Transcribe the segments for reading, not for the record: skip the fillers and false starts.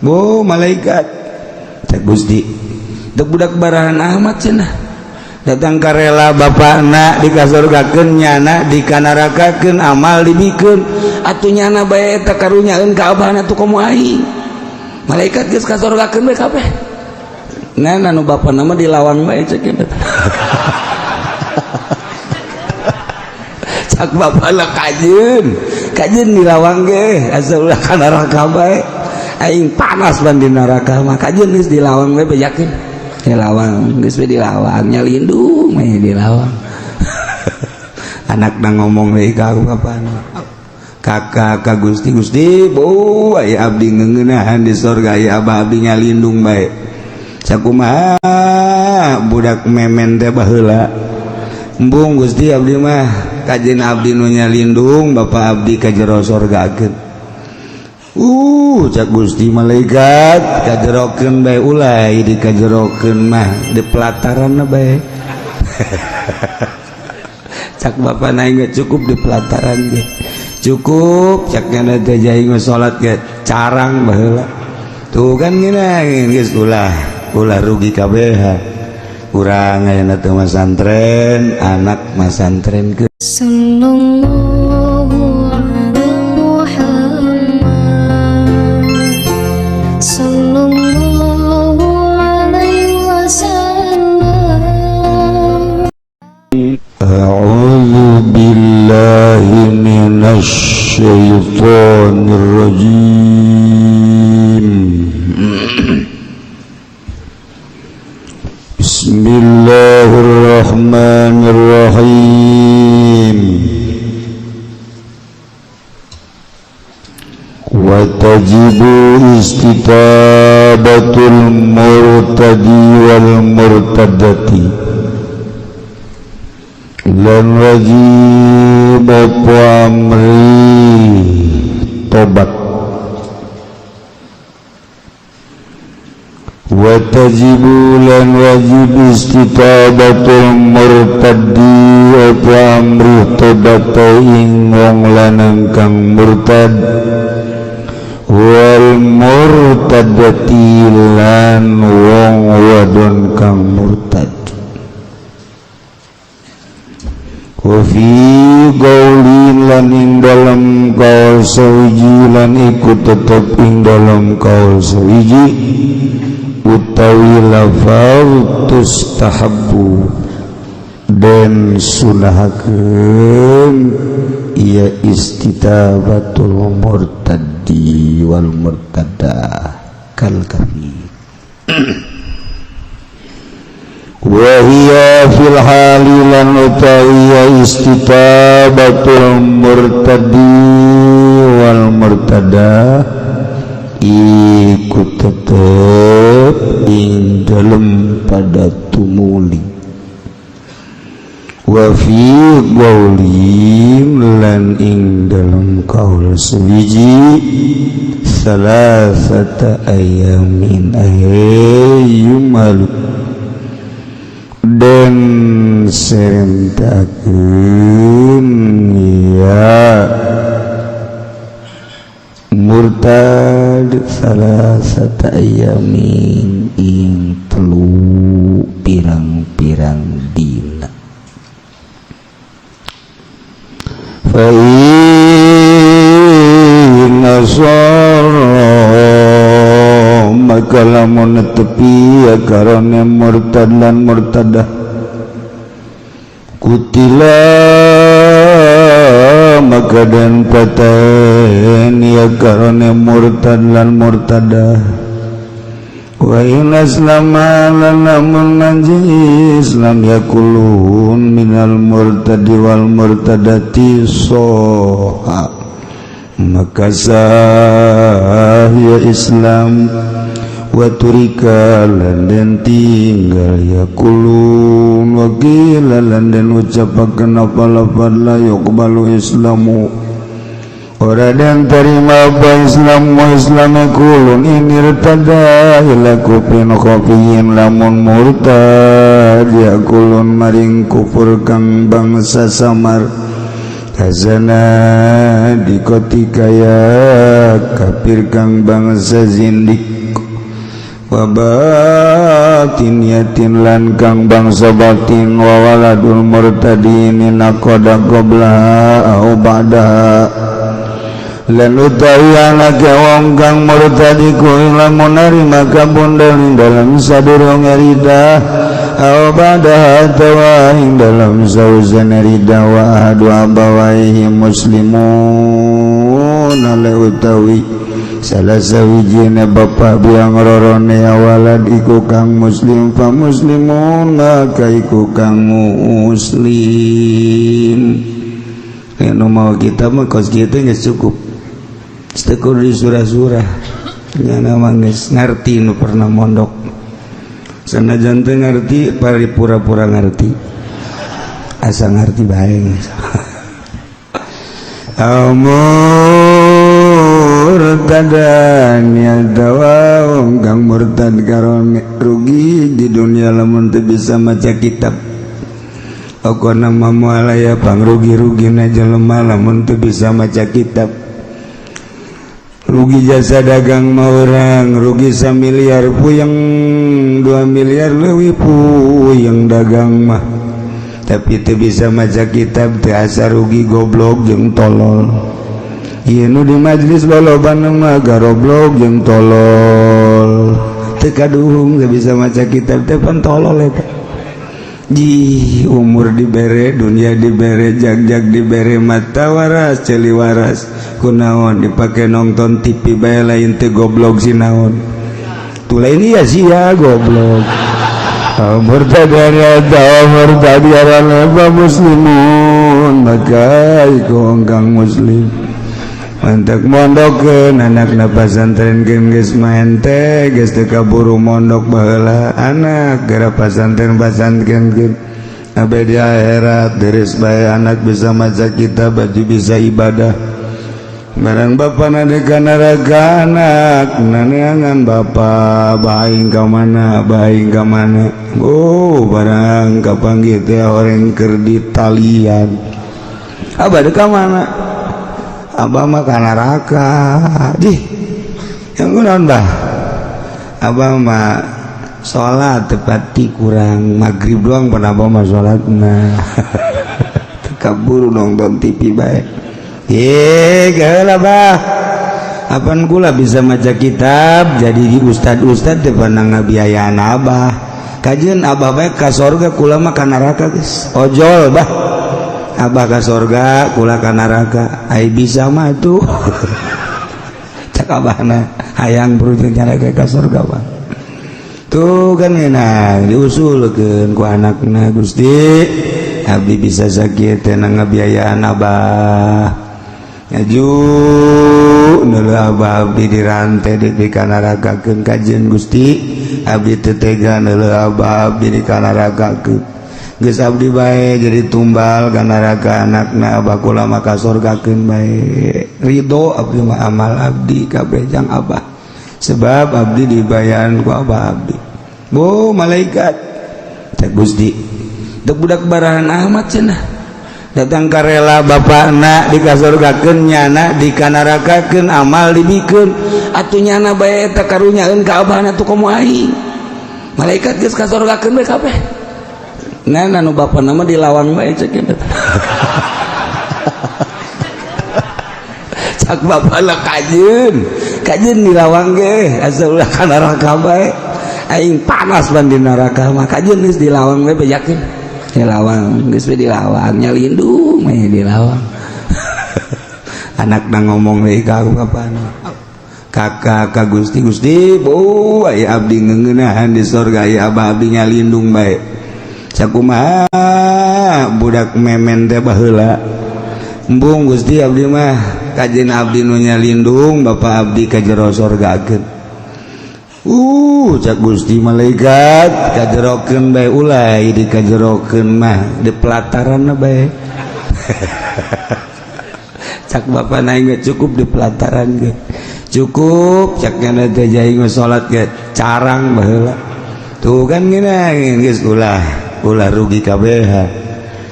Bu malaikat cek Gusti dek budak barahan amat cenah datang karela bapakna dikasurgakeun nyana dikanarakakeun amal dibikeun atuh nyana bae eta karunyaeun ka abahna tuh komo aing malaikat geus kasurgakeun bae kabeh. Nah, anu bapakna mah dilawang bae cek eta. Cak bapakna kajeun kajeun dilawang ge asa ulah ka neraka bae aing panas ban di neraka mah kajeun geus dilawang bae bejakeun dilawang geus we dilawang nyalindung we dilawang. Anakna ngomong deui ka aku kapan kakak ka Gusti Gusti bu aya abdi ngeuneunahan di sorga aya abah abdi nyalindung bae sakumaha budak memen teh baheula embung Gusti abdi mah kajeun abdi nu nyalindung bapak abdi ka jero sorgakeun. Cak Gusti malaikat kajerokeun bae ulai di kajerokeun mah di pelataran bae. Cak bapak naik nggak cukup di pelataran ge cukup cak nyana teh jaing salat ge carang baheula tuh kan gini geus ulah ulah rugi kabeh urang ayeuna teh masantren anak masantren ke Sallallahu ala Muhammad Sallallahu alaihi wasallam. A'udzu billahi minasy syaithanir rajim. Bismillahirrahmanirrahim. Wa tajibu istitabatul murtadi wal murtadati lan wajib apa amri tobat wa tajibu lan wajib istitabatul murtadi apa amri tobat ing wong lanang kang murtad wal murtadati lan wong wadon kang murtad. Wa fi qaulin lan ing dalem kaul sawiji lan iku tetep ing dalem kaul sawiji utawi lafal tustahabbu den sunahakeun ia istitabatul murtaddi wal murtadah kal kafi. Wa hiya fil hali lan utawi istitabatul murtadi wal murtadah iku tetep ing dalem pada tumuli. Wa fi qaulin lan ing dalem kaul sewiji salasata ayamin ayyumalu dan serentakeun ya murtad salasata ayamin ing telu pirang-pirang dina. Fa inna sarra maka lamun netepi ya karone murtad lan murtadah kutila maka dan paten ya karone murtad lan murtadah. Wa in aslama lan lamun manji Islam yakulun minal murtadi wal murtadati soha maka sah ya Islam. Wa turika lan den tinggal yakulun wa qila lan den ucapakeun apa lafad la yuqbalu islamu ora den terima apa Islam wa Islam kulun in irtada ila kufrin khafiyin lamun murtad yakulun maring kufur kang bangsa samar. Kazana dikoti kaya kafir kang bangsa zindik wa batin yatin lan kang bangsa batin wa waladul murtadin naqada qabla au ba'da lan utawi anake wong kang murtad iku lamun narima kabundel ing dalam sadurunge ridah aw ba'da atawa ing dalam sausane ridah wa ahadu abawaihi muslimun ale utawi salah sawijine bapa biang rorone awalad iku kang muslim fa muslimun maka iku kang muslim. Nu mau kita mah kos kitu geus cukup. Setekur di surah-surah nyana mah geus ngarti nu pernah mondok. Sanajan teu ngarti pari pura-pura ngarti. Asa ngarti bae. Murtadan ya tawa kang murtad karon rugi di dunia lamun teu bisa maca kitab. Okona mamualaya pangrugi-rugina jelema lamun teu bisa maca kitab. Rugi jasa dagang mah urang, rugi samiliar puyeng, 2 miliar leuwih puyeng dagang mah. Tapi teu bisa maca kitab teu asa rugi goblok jeung tolol. Ieu nu di majelis lolobana mah garoblok jeung tolol. Teu kaduhung teu bisa maca kitab teh pan tolol eta. Ji umur dibere, dunia dibere, jag-jag dibere, mata waras, ceuli waras. Kunaon dipake nonton TV bae lain teu goblok si naon. Tu lain ieu sia goblok. Murtad murtad ya muslimun maka iku kang muslim. Mantak mondokkeun anakna pasantren geus maen teh geus teu kaburu mondok baheula anak gara pasantren pasantren abe di akhirat deres bae anak bisa maca kitab baju bisa ibadah barang bapa na ka neraka anak naneangan bapa baing ka mana baing ka mana oh barang kapanggih teh horeng keur ditalian abah ka mana abah mah ka neraka dih yang kunaon bah abah mah salat tepati kurang maghrib doang pan abah mah salatna teu kaburu nonton TV bae ye geula bah apan kula bisa maca kitab jadi di ustad-ustad teu pernah ngabiayaan abah kajeun abah bae ka sorga kula mah ka neraka geus ojol bah abah ka sorga kula ka neraka ai bisa mah tuh cak abahna hayang berujung nyaraka ka sorga bah tuh kan ngeunah diusulkeun ku anakna Gusti abdi bisa sakieu teh ngabiayaan abah ngaju neuleuh abah abdi dirante di kanarakakeun kajeun Gusti abdi teu tega neuleuh abah abdi dikanarakakeun geus abdi bae jadi tumbal ka neraka anakna abah kula mah ka sorgakeun bae ridho abdi mah amal abdi kabeh jang abah sebab abdi dibayaan ku abah abdi bo malaikat cek Gusti teu budak barahan amat cenah datang karela bapakna dikasorgakeun nyana dikanarakakeun amal dibikeun atuh nyana bae eta karunyaeun ka abahna tuh komo aing malaikat geus kasorgakeun bae kabeh ngan anu bapana mah dilawang bae cek eta cak bapana kajeun kajeun dilawang ge asa ulah ka neraka bae aing panas ban di neraka mah kajeun geus dilawang bae bejakeun dilawang geus we dilawang nyalindung we dilawang anakna ngomong deui ka aku kapan kakak ka Gusti Gusti bu aya abdi ngeuneunahan di sorga aya abah abdi nyalindung bae sakumaha budak memen teh baheula embung Gusti abdi mah kajeun abdi nu nyalindung bapa abdi ka jero sorgakeun cak Gusti malaikat kajerokeun bae ulai dikajerokeun mah di pelataran bae cak bapa naing cukup di pelataran ge cukup cak nyana teh jaing salat ge carang baheula tuh kan ngeunaheun geus ulah ulah rugi kabeh.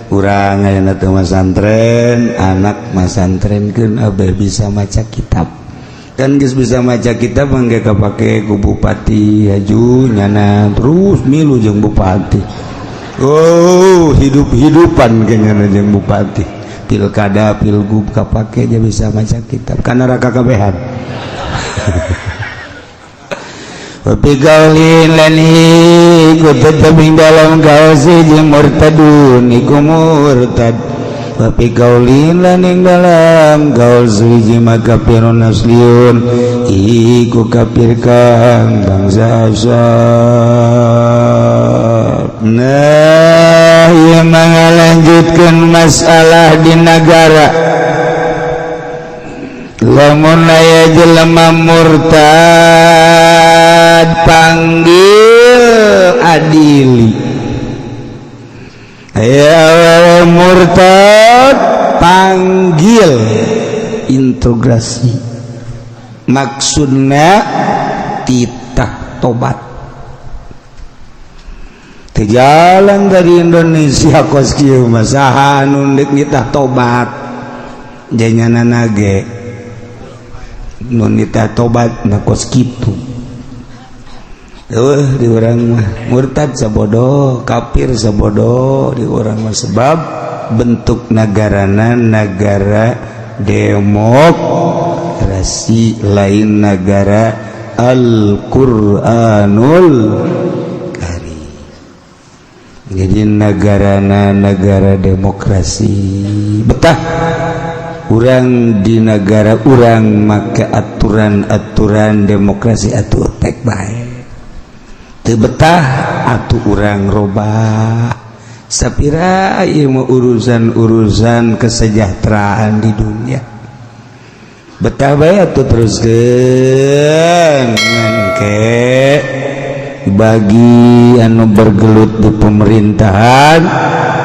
Urang ayeuna teh masantren, anak masantrenkeun abeh bisa maca kitab. Kan geus bisa maca kitab mangga kapake ku bupati, haju nyana terus milu jeung bupati. Oh, hidup-hidupan kayaknya jeung bupati. Pilkada, pilgub kapake dia bisa maca kitab. Kana neraka kabehan. Wa qaulin lan iku tetep ing dalam kaul siji murtadun iku murtad. Wa qaulin lan ing dalam kaul siji makafirun asliun iku kafir kang bangsa asal. Nah, ieu ngalanjutkeun masalah di negara. Lamun aya jelema murtad panggil adili. Aya awewe murtad panggil integrasi. Maksudna titah tobat. Teu jalan dari Indonesia kos kieu mah, saha anu deuk nitah tobat? Janyana ge nu nitah tobat na kos kitu. Eueuh, di urang mah murtad sabodo, kafir sabodo di urang mah, sebab bentuk nagarana negara demokrasi, lain negara Al-Qur'anul Karim. Jadi negarana negara demokrasi. Betah urang di negara urang make aturan-aturan demokrasi atuh tek bae. Teu betah atuh urang robah. Sapira ieu mah urusan-urusan kesejahteraan di dunia. Betah bae atuh teruskeun ngan ke bagi anu bergelut di pemerintahan,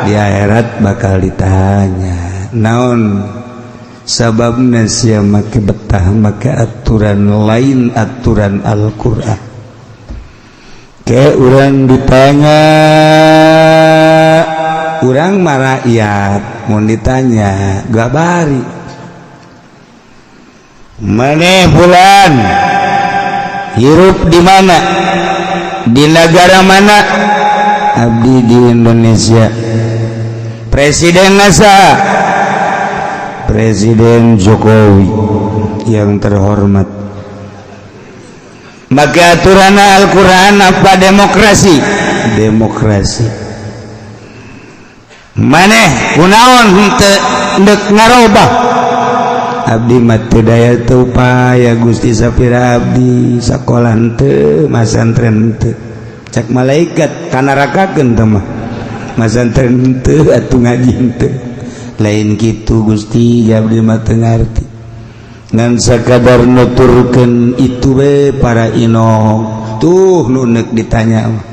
di akhirat bakal ditanya naon sababna sia make betah make aturan lain aturan Al-Qur'an. Ke urang ditanya, urang mah rakyat mun ditanya gabari maneh bulan hirup di mana, di negara mana? Abdi di Indonesia. Presiden nasa? Presiden Jokowi yang terhormat. Maka aturan Al-Quran apa demokrasi? Demokrasi. Maneh kunaon henteu deuk ngarobah? Abdi mah teu daya teu upaya Gusti, sapira abdi sakola henteu, masantren henteu. Cak malaikat kanarakakeun teh mah. Masantren henteu atuh ngaji henteu. Lain kitu Gusti, abdi mah teu ngarti. Ngan sakadar nuturkeun itu we para inong tuh nu neuk ditanya mah.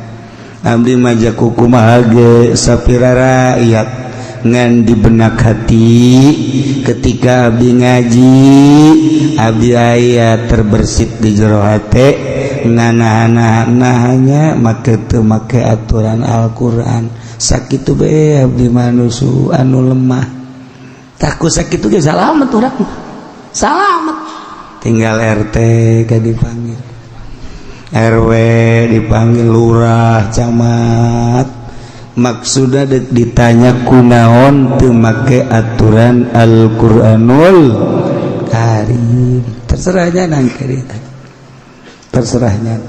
Abdi mah jaku kumaha ge sapira rakyat, ngan di benak hati ketika abdi ngaji abdi aya terbersit di jero hate nganahan-nahanya make teu make aturan Al-Qur'an. Sakitu bae abdi manusia anu lemah. Takut sakitu ge salamet urang. Salamet. Tinggal RT ka dipanggil, RW dipanggil, lurah, camat. Maksudna dek ditanya kunaon teu make aturan Al-Qur'anul Karim. Terserahnya nangke ditanya. Terserahnya.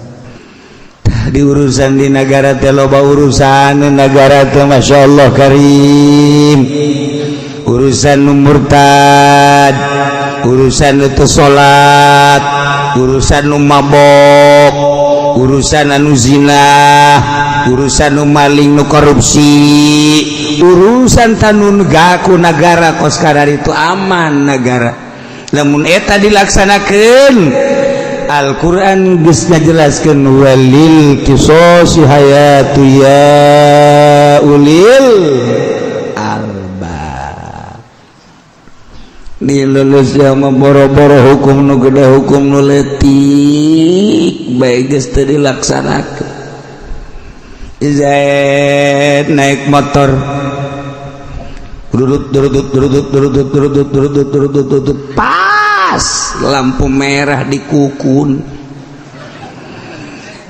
Tah, di urusan di negara teh loba urusan negara teh, Masya Allah Karim. Urusan nu murtad, urusan nu teu salat, urusan nu mabok, urusan anu zina, urusan nu maling, nu korupsi, urusan tanun gaku negara kos kadar itu aman negara. Lamun eta dilaksanakeun, Al-Qur'an geus ngajelaskeun walil qisasi hayatu ya ulil albab. Di Indonesia mah boro-boro hukum nu gede, hukum nu leutik bae geus teu dilaksanakeun. Zaid naik motor. Durut durut durut durut durut durut durut durut, pas lampu merah dikukun,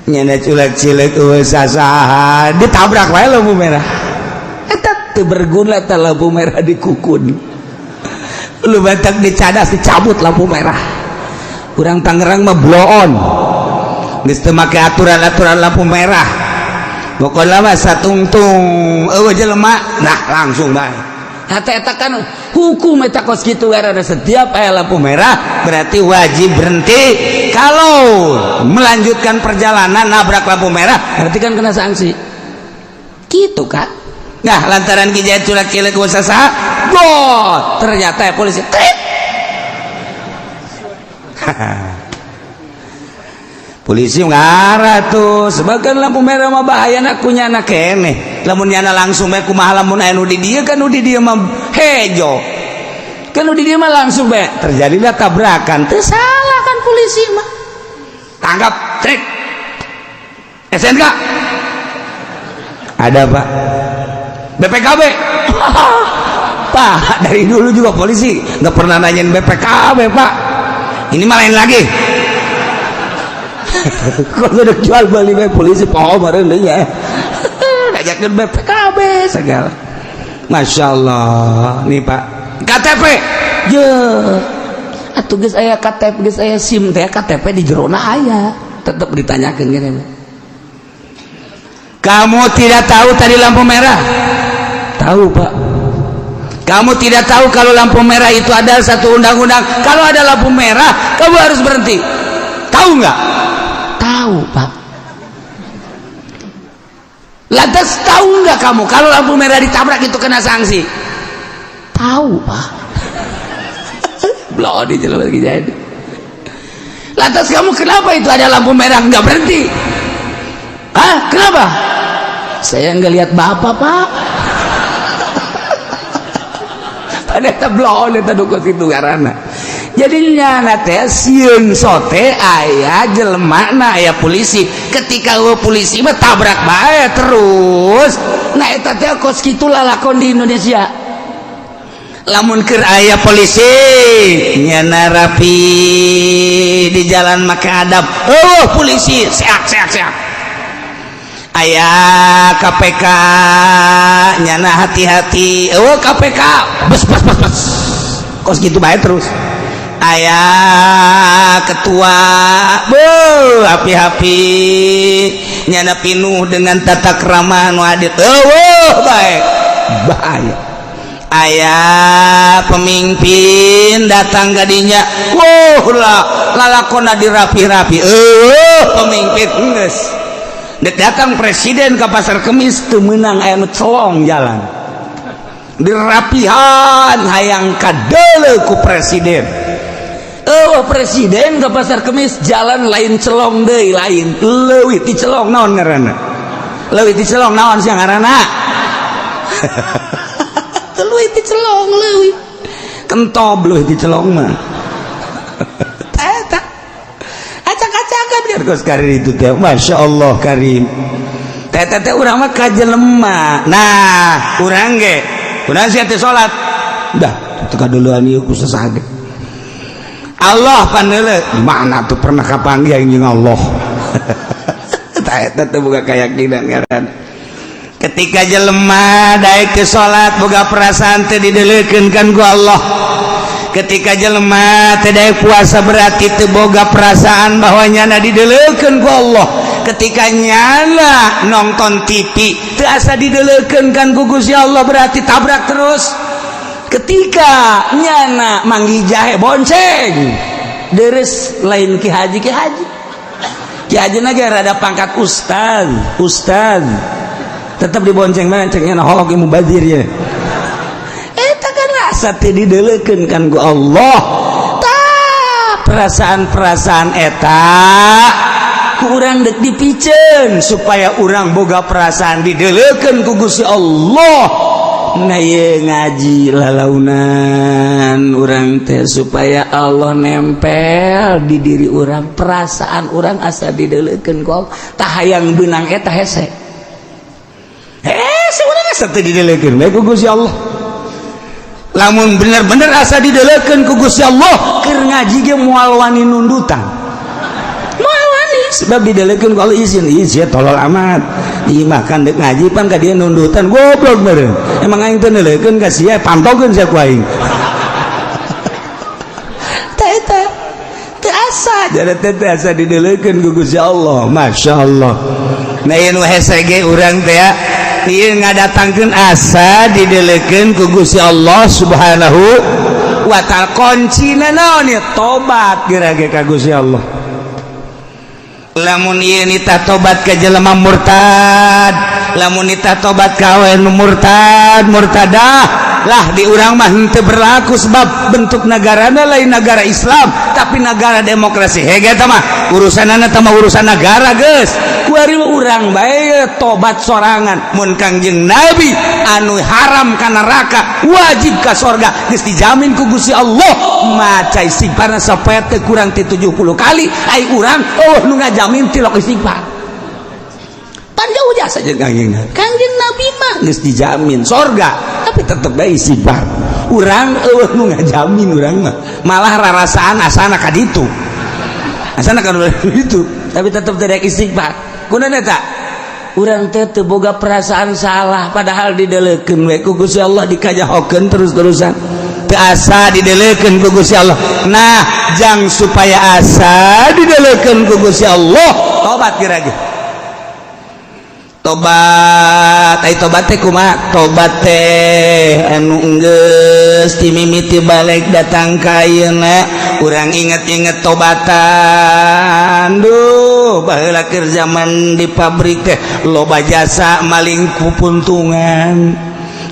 nyana culak cilek sasaha, ditabrak wae lampu merah eta. Teu berguna eta lampu merah dikukun. Lu batak dicadas, dicabut lampu merah. Urang Tangerang mah bloon, geus teu make aturan-aturan lampu merah. Pokoknya mah satungtung eueuh jelema, nah langsung bae. Hata eta kan hukum eta kos kitu, ada setiap aya lampu merah berarti wajib berhenti. Kalau melanjutkan perjalanan nabrak lampu merah, berarti kan kena sanksi gitu kan. Nah, lantaran kijaya culak cilek saha, bot ternyata ya polisi trip. Polisi ngarah tuh sebagian lampu merah mah bahaya nak kunyana keneh. Lamun nyana langsung bae kumaha? Lamun aya nu di dieu kan, nu di dieu mah hejo kan, nu di dieu mah langsung bae terjadilah tabrakan. Teu salah kan polisi mah, tangkap, trik. STNK ada, Pak. BPKB, Pak. Dari dulu juga polisi nggak pernah nanyain BPKB, Pak. Ini mah lain lagi. Kalau udah jual beli bae polisi poho meureun deui nya. Ngajakeun BPKB segala. Masya Allah nih, Pak. KTP je atuh, geus aya KTP, geus aya SIM teh, KTP di jerona aya, tetep ditanyakeun gini. Kamu tidak tahu tadi lampu merah? Tahu, Pak. Kamu tidak tahu kalau lampu merah itu ada satu undang-undang, kalau ada lampu merah kamu harus berhenti, tahu nggak? Tahu, Pak. Lantas tahu nggak kamu kalau lampu merah ditabrak itu kena sanksi? Tahu, Pak. Belum di jalan lagi jadi. Lantas kamu kenapa itu ada lampu merah nggak berhenti? Hah? Kenapa? Saya nggak lihat bapak, Pak. Pada bloon eta dukun itu karena jadi nyana teh sieun sote aya jelema na aya polisi. Ketika eueuh polisi mah tabrak bae terus. Nah, eta teh kos kitu lalakon di Indonesia. Lamun keur aya polisi nyana rapi di jalan, make adab. Oh, polisi seak seak seak. Aya KPK nyana hati-hati. Oh, KPK bes bes bes bes, kos gitu bae terus. Aya ketua be hapi-hapi, nyana pinuh dengan tata krama nu adil. Oh, baik bahaya. Aya pemimpin datang gadinya, wow lah, lalakona dirapi-rapi. Oh, pemimpin geus. Dek datang presiden ke Pasar Kemis, teu meunang aya nu celong jalan, dirapihan hayang kadeuleu ku presiden. Oh, presiden ke Pasar Kemis, jalan lain celong deui, lain leuwih ti celong. Naon ngaranna leuwih ti celong? Naon sia ngaranna leuwih ti celong? Leuwih kentob leuwih ti celong mah. Eta acak-acakan biar kos karir itu teh. Masya Allah karim. Teh teh urang mah ka jelema. Nah, urang ge urang sia teh salat dah teu kaduluan ieu ku sasaha. Allah paneule mana tuh pernah kapanggih jeung Allah. Tah, eta teh boga keyakinan ngaran. Ketika jelema daek ke salat, boga perasaan teh dideulekeun kan ku Allah. Ketika jelema teh daek puasa, berarti teu boga perasaan bahwa nyana dideulekeun ku Allah. Ketika nyana nonton TV teu asa dideulekeun kan ku Gusti Allah, berarti tabrak terus. Ketika nyana manggih jahe, bonceng deres, lain ki haji, ki haji, ki haji na rada pangkat ustaz, ustaz tetap dibonceng mana cengnya holok mubazir ya. Eta kan asa teu dideulekeun kan ku Allah. Tah, perasaan-perasaan eta ku urang dek dipiceun supaya urang boga perasaan dideulekeun ku Gusti Allah. Nah, ye ngaji lalaunan urang teh supaya Allah nempel di diri urang, perasaan urang asa dideulekeun ku Allah. Tah, hayang beunang eta hese hese, urang asa teu dideulekeun bae ku Gusti Allah. Lamun bener-bener asa dideleukeun ku Gusti Allah, keur ngaji ge moal wani nundutan, moal wani, sebab dideleukeun ku Allah. Izin izin, tolol amat di imah kan dek ngaji pan ka dia nundutan, goblok meureun. Emang aing teu neuleukeun ka sia? Pantokeun sia ku aing. Tah, eta teu asa jadi teh, teu asa dideleukeun ku Gusti Allah. Masya Allah. Nah, ieu nu hese ge urang teh ya, ieu ngadatangkeun asa dideleukeun ku Gusti Allah Subhanahu wa Ta'ala. Kuncina naon ya? Tobat geura ge ka Gusti Allah. Lamun ieu nitah tobat ka jelema murtad, lamun nitah tobat ka awewe nu murtad, murtadah lah, di urang mah henteu berlaku, sebab bentuk negarana lain negara Islam tapi negara demokrasi. Hege eta mah urusanana, tah mah urusan negara geus. Kuari urang bae tobat sorangan. Mun Kangjeng Nabi anu haram ka neraka, wajib ka sorga, geus dijamin ku Gusti Allah, maca istighfarna sapoe teu kurang ti 70 kali, ai urang oh nu ngajamin tilok istighfar. Pan jauh jasa jeung Kangjeng Nabi. Kangjeng Nabi mah geus dijamin sorga tapi tetep bae istighfar. Urang euweuh nu ngajamin. Urang mah malah rarasaan asana ka ditu, asana ka ditu, tapi tetep tidak istighfar. Kunaon eta? Urang teh teu boga perasaan salah, padahal dideleukeun we ku Gusti Allah, dikajahokeun terus-terusan, teu asa dideleukeun ku Gusti Allah. Nah, jang supaya asa dideleukeun ku Gusti Allah, tobat kira ge, tobat. Ai tobat teh kumaha? Tobat teh anu enggeus ti mimiti balik datang ka ayeuna, urang inget-inget tobatan. Duh, baheula keur zaman di pabrik teh loba jasa maling pupuntungan.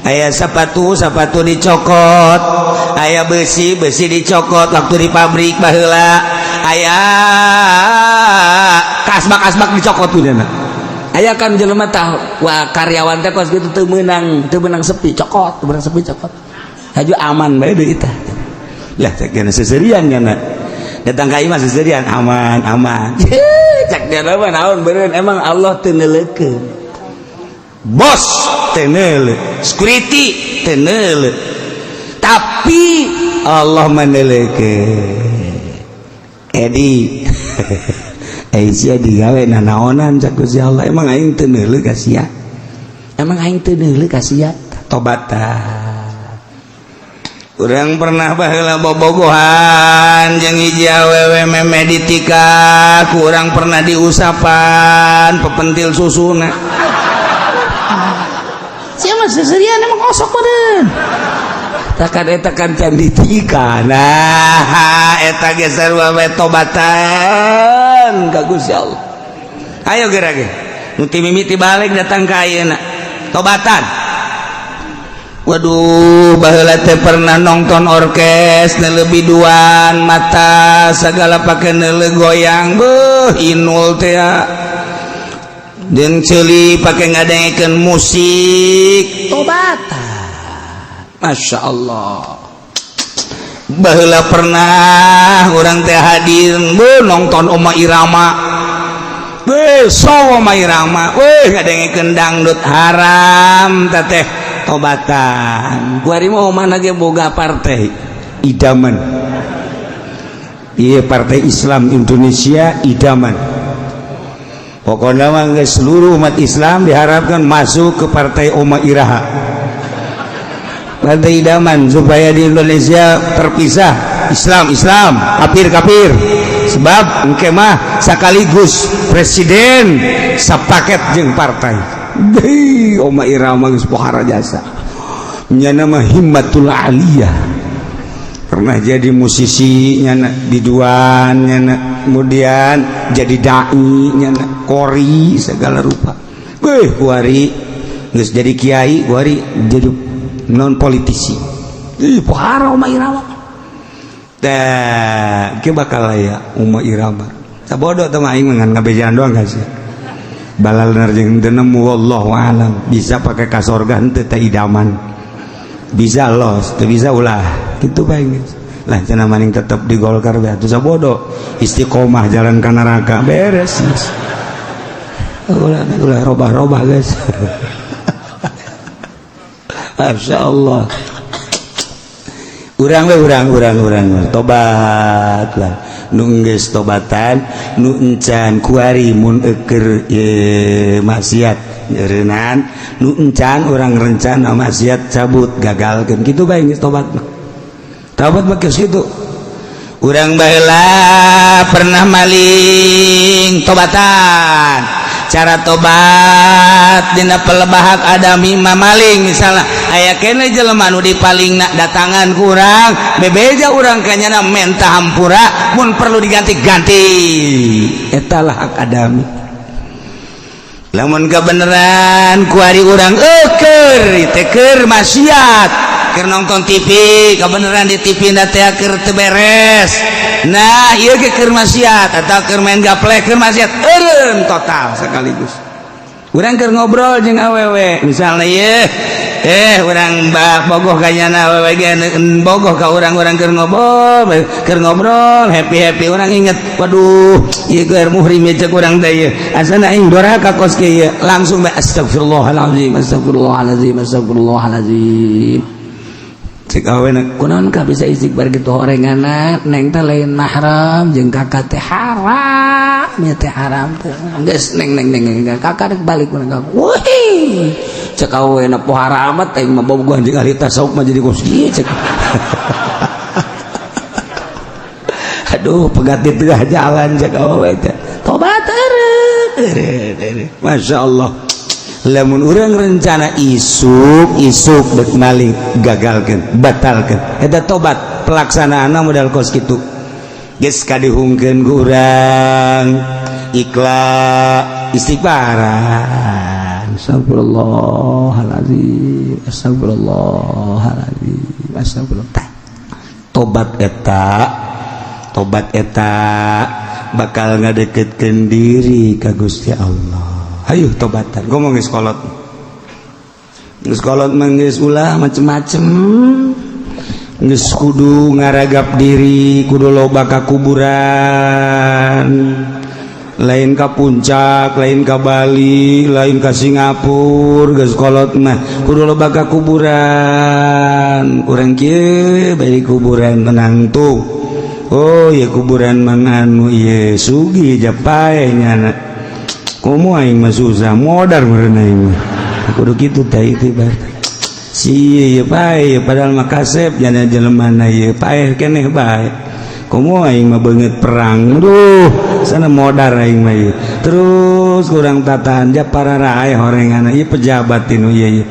Aya sepatu, sepatu dicokot, aya besi, besi dicokot. Waktu di pabrik baheula aya kasbak, kasbak dicokot tuh. Aya kan jelema tah, wah, karyawan teh kos gitu, teu meunang, teu meunang sepi, cokot, teu meunang sepi, cokot. Haju aman bae deui tah. Lah, cek dina seserian nya datang ka imah seserian, aman aman. Cek dia mah naon beureun, emang Allah teu neuleukeun, bos teu neuleuh, security teu neuleuh, tapi Allah meneuleukeun. Edi, eh, sia digawe nanaonan? Cak Gusti Allah, emang aing teu neuleuh ka sia? Emang aing teu neuleuh ka sia? Tobat tah. Urang pernah baheula bobogohan jeung hiji awewe, meme ditika ku urang, pernah diusapan pepentil susuna. Sia mah seserian, emang osok meureun. Takan eta kan can ditika. Nah, eta ge sarua we, tobatan ka Gusti Allah. Ayo geura ge nu ti mimiti balik datang ka ayeuna, tobatan. Waduh, baheula teh pernah nonton orkes, lebih duan mata segala pake neuleuh goyang, beuh, inul teh jeung ceuli pake ngadengekeun musik, tobatan. Masya Allah. Baheula pernah urang teh hadir, beuh, nonton Oma Irama. Beuh, so Oma Irama, weh, ngadengekeun dangdut haram teh, tobatan. Kuari mah mana ge boga partai idaman. Iya, Partai Islam Indonesia Idaman. Pokoknya mah seluruh umat Islam diharapkan masuk ke Partai Oma Iraha, Partai Idaman, supaya di Indonesia terpisah Islam Islam, kafir kafir, sebab engke mah sekaligus presiden sapaket jeung partai. Deui Oma Irama geus pohara jasa nyana mah, himmatul aliyah. Pernah jadi musisi nyana, biduan nyana, kemudian jadi dai nyana, kori segala rupa. Weh, kuari geus jadi kiai, kuari jadi non politisi. Ih, pohara Oma Irama teh. Ke bakal aya Oma Irama sabodo teh mah, aing mah ngan ngabejaan doang ka sia. Balal jeung teu nemu, wallahu alam. Bisa pakai ka sorga henteu teh idaman? Bisa los, teu bisa ulah kitu bae geus lah. Cenah maning tetep di Golkar bae atuh, sabodo istiqomah jalan ka neraka, beres geus. Ulah ulah robah-robah guys. Masya Allah. Urang we, urang urang urang tobat lah. Nu geus tobatan, nu encan kuari mun eker ye maksiat eureunnan, nu encan urang rencana maksiat cabut, gagalkeun kitu bae. Geus tobat mah, tobat mah geus kitu. Urang baheula pernah maling, tobatan. Cara tobat dina pelebah hak adami mah maling misalnya aya kene jelema nu dipaling, nak datangan kurang bebeja urang kanyana, menta hampura, mun perlu diganti-ganti. Eta lah hak adami. Lamun kebenaran kuari urang eker teh keur maksiat, keur nonton TV, kebenaran di TV na teh keur teu beres. Nah, ieu ge keur maksiat atau keur main gaplek, keur maksiat, eureun total sekaligus. Urang keur ngobrol jeung awewe misalnya, ieu urang bogoh kanyana, awewe ge bogoh ka urang. Urang keur ngobrol happy happy, urang inget, "Waduh, ieu keur muhrim ieu," cek urang teh, "ieu asana aing doraka kos kieu." Langsung bae, "Astagfirullahalazim, astagfirullahalazim, astagfirullahalazim." Cek awena, "Kunaon ka bisa istighfar gitu horenganna? Neng teh lain mahram jeung kakak teh, haram ya teh, haram teh. Geus, neng, neng, neng, kakak rek balik urang." "Wih," cek awena, "pohara amat aing mah bogohan jeung ahli tasawuf mah jadi kos kieu," cek. "Aduh, pegat di tengah jalan," cek awewe teh. Tobat eureun. Masya Allah, lamun urang rencana isuk isuk dek maling, gagalkan, batalkan. Eta tobat pelaksanaan modal kos kitu. Geus kadihungkeun ku urang, ikhlas, istighfaran, astagfirullahalazim, astagfirullahalazim, astagfirullah. Tobat eta, tobat eta bakal ngadeketkeun diri ka Gusti Allah. Ayo tobatan, ngomong geus kolot, geus kolot mah geus ulah macem-macem, geus kudu ngaragap diri, kudu loba ka kuburan, lain ka Puncak, lain ka Bali, lain ka Singapura. Geus kolot mah kudu loba ka kuburan. Urang kieu bae kuburan tenang tuh. Oh ya, kuburan mang anu ieu sugih, japae nyana, komo aing mah susah, modar meureun aing mah. Kudu kitu teh itibar si ieu pae, padahal mah kasep jana jelema na ieu paeh keneh bae. Komo aing mah beungeut perang, duh, sana modar aing mah ieu. Terus kurang tatahan ja para rae horengan ieu pejabat tinu ieu, ieu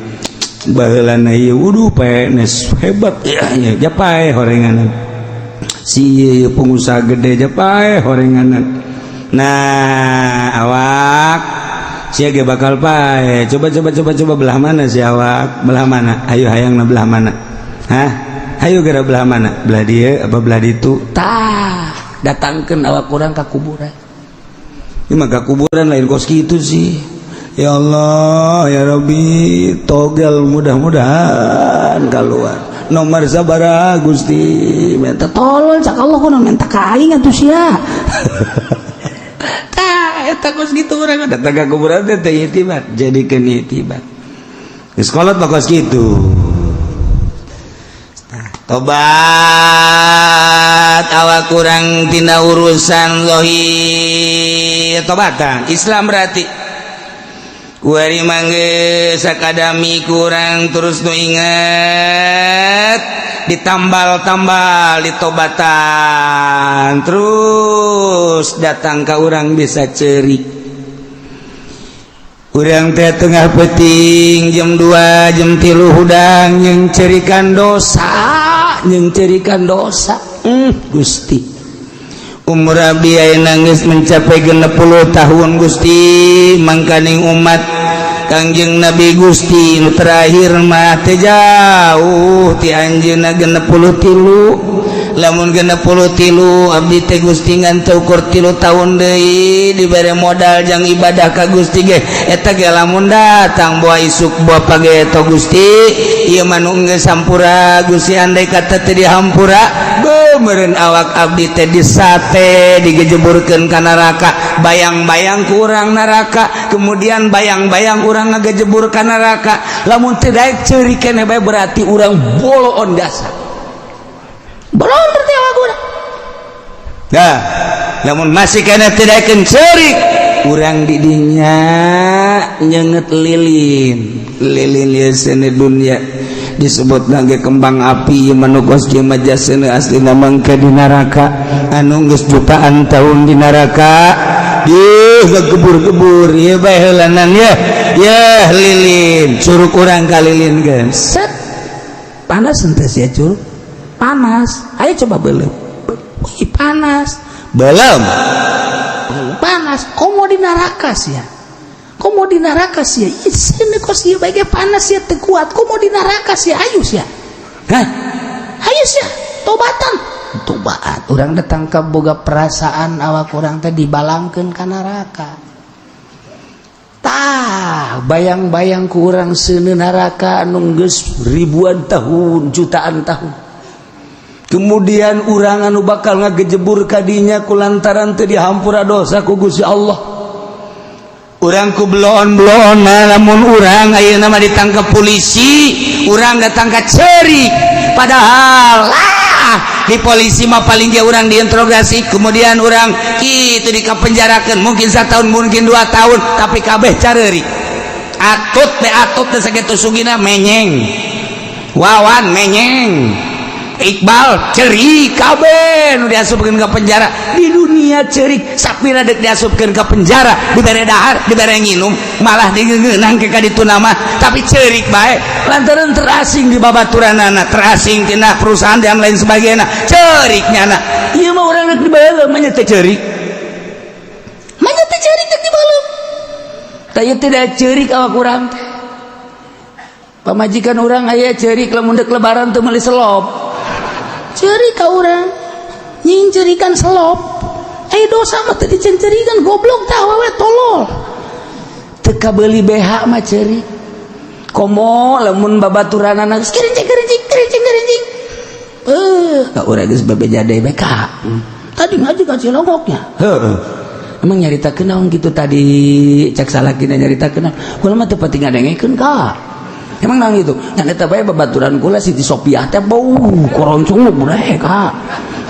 baheulana ieu wuduh PNS hebat ya, ya japae horengan si ieu pengusaha gede, japae horengan. Nah, awak sia ge bakal pae. Coba, coba, coba, coba, belah mana si awak? Belah mana? Ayo, hayang na belah mana? Hah? Ayo geura, belah mana? Belah dia apa belah ditu? Tah, datangkeun awak urang ka kuburan. Ini mah ka kuburan lain kos kitu sih. Ya Allah, ya Rabbi, togel mudah-mudahan keluar nomor sabaraha Gusti, minta tolong. Cak Allah, kunaon minta ka aing atuh sia? Tah, eta kos kitu. Urang datang ka kuburan teh teh itibar, jadikeun itibar. Geus kolot mah kos kitu. Tobat awak kurang tina urusan zahir, tobatan Islam berarti kuari mangge sakadami kurang terus nu inget, ditambal-tambal, ditobatan terus, datang ke urang bisa cerik. Urang teh tengah peting jam 2, jam 3 hudang yang cerikan dosa, yang cerikan dosa. Gusti, umur abdi ayeuna geus mencapai 60 tahun, Gusti. Mangkaning umat Kangjeng Nabi Gusti nu terakhir mah teu jauh ti anjeunna 63. Lamun 63 abdi teh, Gusti, ngan teu ukur 3 tahun deui dibere modal jang ibadah ka Gusti ge. Eta ge lamun datang boa isuk boa pageto, Gusti. Ieu mah nu geus hampura, Gusti. Andai kata teu dihampura, beuh, meureun awak abdi teh disate, digejeburkeun ka neraka. Bayang-bayang kurang neraka, kemudian bayang-bayang urang ngagejebur ka neraka. Lamun teu daek ceurik keneh bae, berarti urang boloon jasa. Belum teh awak urang. Nah, lamun masih kena tidak cerik, urang didinya nyenget lilin. Lilin ieu seuneu dunya disebut lagi kembang api manukos kieu mah jasana aslina mangke di neraka anu geus jutaan tahun di neraka. Ih, gebur-gebur ieu bae heulanan ya. Yah lilin, curug urang ka lilin geus. Set. Panas henteu sia curug? Panas. Ayo coba beuleum. Wih, panas. Belum. Panas. Komo di neraka sia. Komo di neraka sia. Ih, seuneu kos ieu bae ge panas sia teu kuat. Komo di neraka sia, ayo sia. Hah? Ayo sia, tobatan. Tobat. Urang datang ka boga perasaan awak urang teh dibalangkeun ka neraka. Tah, bayang-bayang ku urang seuneu neraka anu geus ribuan tahun, jutaan tahun. Kemudian urang anu bakal ngagejebur kadinya kulantaran teu dihampura dosa ku Gusti Allah. Urang ku bloon-bloon, lamun urang ayeuna mah ditangkap polisi, urang datang ka ceurik. Padahal lah di polisi mah paling dia urang diinterogasi, kemudian urang itu dikapenjarakeun mungkin 1 tahun, mungkin 2 tahun, tapi kabeh careurik. Atut teh atut teh sakitu sugina menyeng. Wawan menyeng. Iqbal cerik kabeh nu diasupkeun ka penjara di dunia cerik sapira dek diasupkeun ka penjara dibere dahar dibere nginum malah digeungeunang ke ka ditu nama tapi cerik bae lantaran terasing di babaturanana terasing tina perusahaan dan lain sebagainya cerik nyana ieu mah urang dek dibae mah nya teh cerik mah nya teh cerik dek dibae tah ieu tidak cerik awak urang teh pamajikan urang aya cerik lamun dek lebaran teu meuli selop cerik ka urang nying cerikan selop eh dosa mah teu dicencerikan goblok tah awewe tolol teu kabeuli BH mah cerik komo lamun babaturanana geus kerincing kerincing kerincing kerincing ka urang geus bebeja deui bae ka tadi ngaji ka Cilongoknya heuh emang nyaritakeun naon kitu tadi cek salakina nyaritakeun kula mah teu pati ngadengekeun ka emang nang itu yang eta bae babaturan kula Siti Sopiah teh bau koroncong gede ka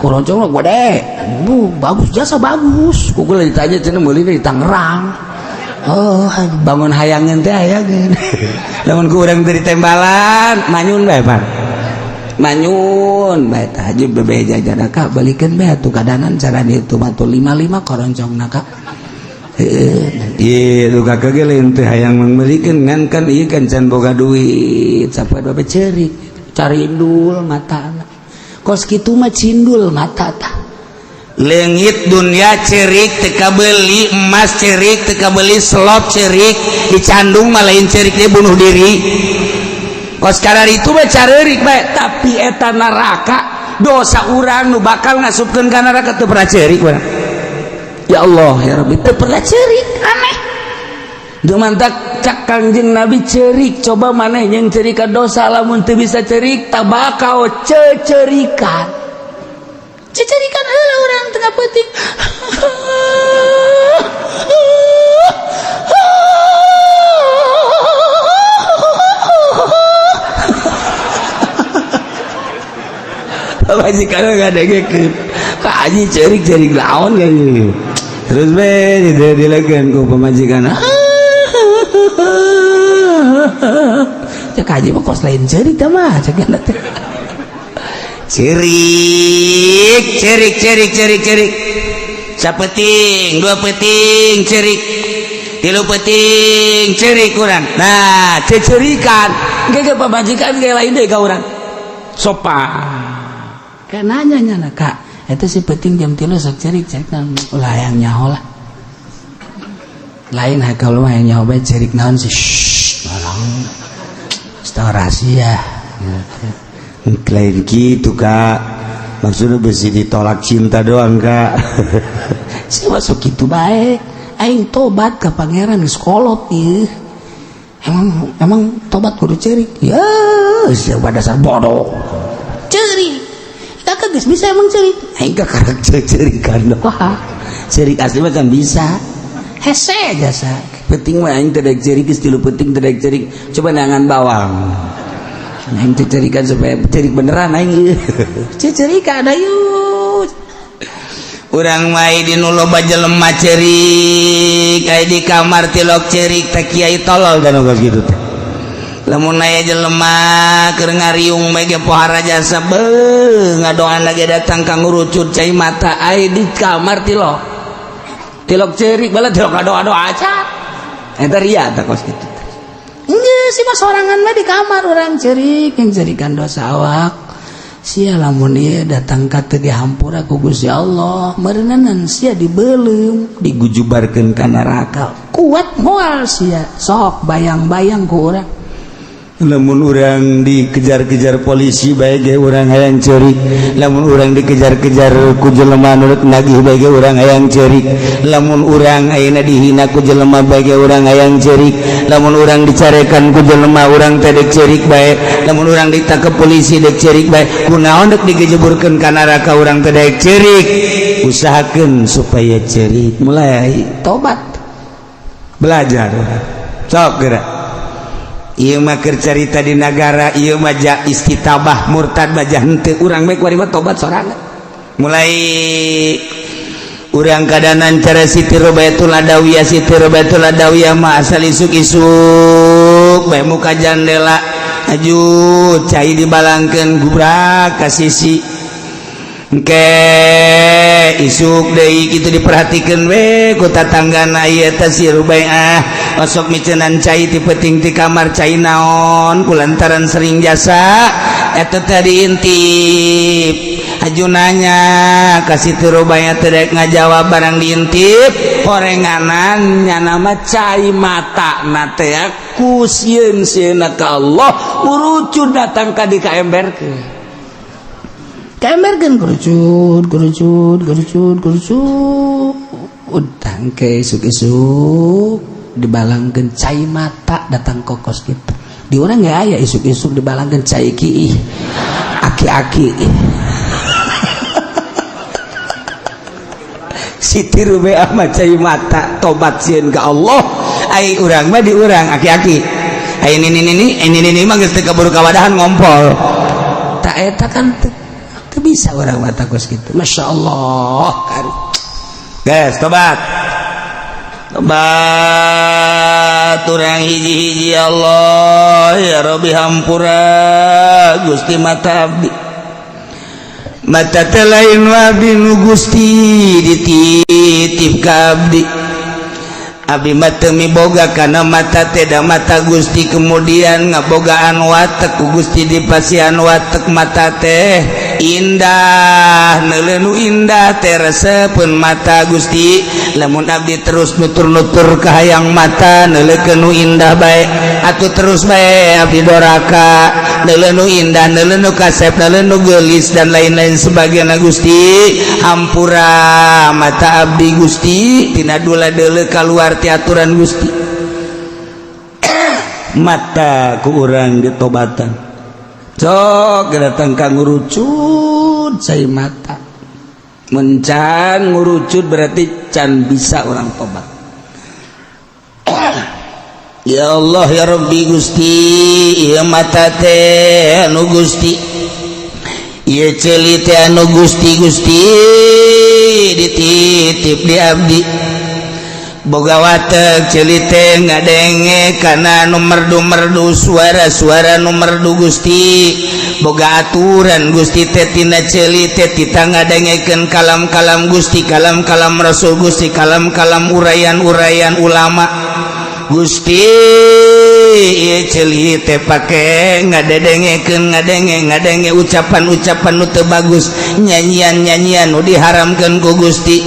koroncong gede bu bagus jasa bagus ku kula ditanya cenah meuli di Tangerang oh bangun hayangan teh hayangan lamun ku urang teh ditembalan manyun bae pan manyun bae tah haji bebeja jada ka balikeun bae atuh kadanan cara ditu mah tuh 55 koroncongna ka. Iya, tuh kakak ge lain teh hayang membelikan ngan kan ieu kan can boga duit, sampai babe cerik, carindul mata. Kos kitu mah cindul mata tah. Leungit dunia cerik teu kabeli emas cerik teu kabeli selop cerik, dicandung mah lain cerik dia bunuh diri. Kos kadar itu mah careurik bae, tapi eta neraka dosa urang nu bakal ngasupkeun ka neraka teu pernah cerik urang. Ya Allah ya Rabbi teu pernah cerik aneh. Dumantak cak Kangjeng Nabi cerik coba maneh yang cerika dosa lamun teu bisa cerik tabakau cecerikan. Cecerikan heula urang tengah peuting. Pamajikan ngadengekeun. Ka haji cerik-cerik laon kayaknya. Terus be dilekeun ku pamajikan. Cek haji mah kos lain cerik tah mah cek teh. Cerik, cerik, cerik, cerik, cerik. Sapeting, dua peting, cerik. Tilu peting, cerik kurang. Nah, cecerikan. Engke pamajikan ge lain deui ka urang. Sopan. Kayak nanya nyana kak. Eta si penting jam 3 sok cerik cerik naon ulah hayang nyaho lah lain kalau mah hayang nyaho bae cerik naon sih shh tolong setengah rahasia lain gitu kak maksudnya besi ditolak cinta doang kak sih masuk gitu bae aing tobat ke pangeran geus kolot ieu emang emang tobat kudu cerik ya siapa dasar bodoh cerik kakak geus bisa emang cerik aing kakarek cerikan doang cerik asli mah kan bisa hese jasa penting mah aing teu daek cerik geus tilu penting teu daek cerik coba nangan bawang Aing cecerikan supaya cerik beneran aing. Cecerikan ayo. Urang mah di nu loba jelema cerik, aya di kamar tilok cerik teh, kiai tolol dan geus kitu teh. Lamun aya jelema keur ngariung bae ge pohara jasa beuh ngadoan lagi datang ka ngurucut cai mata, aya di kamar tilok. Tilok cerik bala tilok ngadoa-doa aja. Eta ria tah kos kitu. Geus sih mah sorangan mah di kamar urang cerik yang cerikan dosa awak. Sia lamun ieu datang ka teu dihampura ku Gusti Allah, meureunanan sia dibeuleum, digujubarkeun ka neraka. Kuat moal sia? Sok bayang-bayang ku urang. Lamun urang dikejar-kejar polisi bae ge urang hayang ceurik, lamun urang dikejar-kejar ku jelema nu rek nagih bae ge urang hayang ceurik, lamun urang ayeuna dihina ku jelema bae ge urang hayang ceurik, lamun urang dicarekan ku jelema urang teh dek ceurik bae, lamun urang ditangkep polisi dek ceurik bae. Kunaon dek digejeburkeun ka neraka urang teh dek ceurik? Usahakeun supaya ceurik, mulai tobat, belajar sok geura. Ieu mah keur carita di nagara ieu mah ja istitabah murtad mah henteu, urang bae kuari mah tobat sorangan. Mulai urang kadanan cara Siti Robatul Adawiyah. Siti Robatul Adawiyah mah asal isuk-isuk bae muka jandela, aju cai dibalangkeun, gubrak ka sisi. Engke isuk deui kitu diperhatikeun we ku tatanggana, ieu teh si Rubaiah osok miceunan cai ti peuting ti kamar, cai naon? Kulantaran sering jasa eta teh diintip, aju nanya ka Siti Rubaiah teh dek ngajawab. Barang diintip horenganan nyana mah cai mata na teh ku sieun sieuna ka Allah urucun datang ka di ka emberkeun, kaemberkeun kerucut kerucut kerucut kerucut. Tangke isuk-isuk dibalangkeun cai mata datang kokos gitu. Di urang nggak aya isuk-isuk dibalangkeun cai ki aki-aki. Siti Rubeah mah cai mata tobat sieun ka Allah. Ai urang mah di urang aki-aki, ai ini ini ini mah geus teu kaburu kawadahan ngompol tak eta kan teu bisa urang mah kos kitu. Masya Allah kan, guys, tobat tobat urang hiji-hiji. Allah ya Rabbi, hampura Gusti mata abdi, mata teh lain abdi nu Gusti dititip ka abdi. Abdi mah teu miboga kana mata teh, da mata Gusti kemudian ngabogaan watek, ku Gusti dipasihan watek mata teh indah, neuleuh nu indah teh resepeun mata. Gusti, lamun abdi terus nutur-nutur ka hayang mata neuleukeun nu indah bae, atuh terus bae abdi doraka, neuleuh nu indah, neuleuh nu kasep, neuleuh nu geulis, dan lain-lain sebagainya. Gusti, hampura mata abdi Gusti tina dula deuleu kaluar ti aturan Gusti. Mata ku urang ditobatan, sok datang ka ngurucut cai mata. Mencan ngurucut berarti can bisa orang tobat. Ya Allah ya Rabbi Gusti, ieu mata teh anu Gusti, ieu ceuli teh anu Gusti, Gusti dititip di abdi. Boga watek ceuli teh ngadenge kana nu merdu-merdu, suara-suara nu merdu. Gusti, boga aturan Gusti teh tina ceuli teh tita ngadengekeun kalam-kalam Gusti, kalam-kalam Rasul Gusti, kalam-kalam uraian-uraian ulama Gusti. Ieu ceuli teh pake ngadedengekeun, ngadenge ngadenge ucapan-ucapan nu teu bagus, nyanyian-nyanyian nu diharamkeun ku Gusti,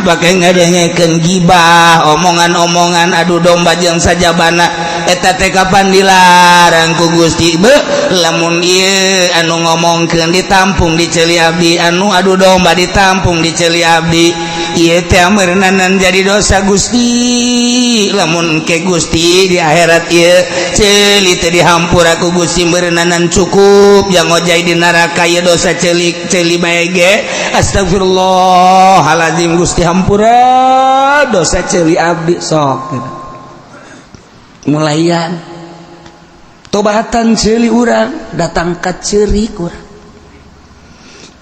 pakai ngadengekeun gibah, omongan-omongan adu domba jeung sajabana. Eta teh kapan dilarang ku Gusti? Be lamun ieu anu ngomongkeun ditampung di ceuli abdi, anu adu domba ditampung di ceuli abdi, ieu teh meureunanan jadi dosa Gusti. Lamun ke Gusti di akhirat ieu ceuli teh dihampura ku Gusti, meureunanan cukup yang ngojay di neraka ieu dosa ceuli ceuli bae ge. Astagfirullahalazim, Gusti, hampura dosa ceuli abdi. Sok gitu. Mulaian Tobatan ceuli urang, datang ka ceurik urang.